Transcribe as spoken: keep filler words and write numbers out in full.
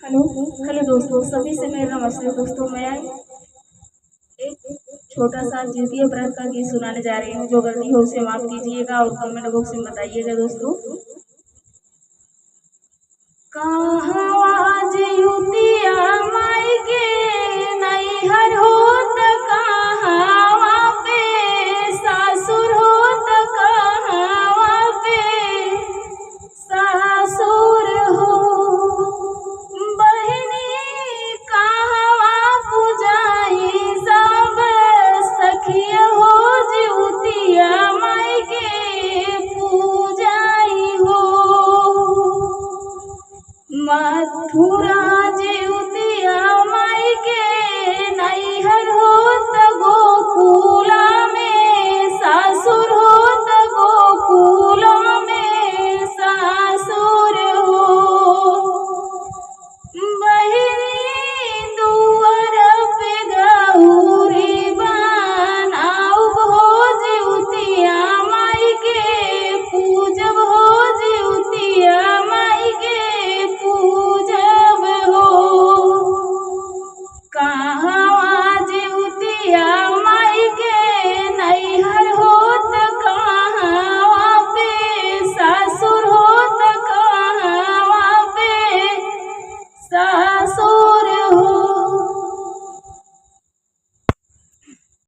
हेलो, हेलो दोस्तों, सभी से मेरा नमस्ते। दोस्तों, मैं एक छोटा सा जिउतिया व्रत का गीत सुनाने जा रही हूँ। जो गलती हो उसे माफ कीजिएगा और कमेंट बॉक्स में बताइएगा दोस्तों। कहवा जिउतिया माई के नैहर होत, कहवा पे सासुर होत, कहवा पे सासुर हो। बहिनी कहवा पूजाई सब सखिया हो, जिउतिया माई के पूजाई हो। मथुरा जिउतिया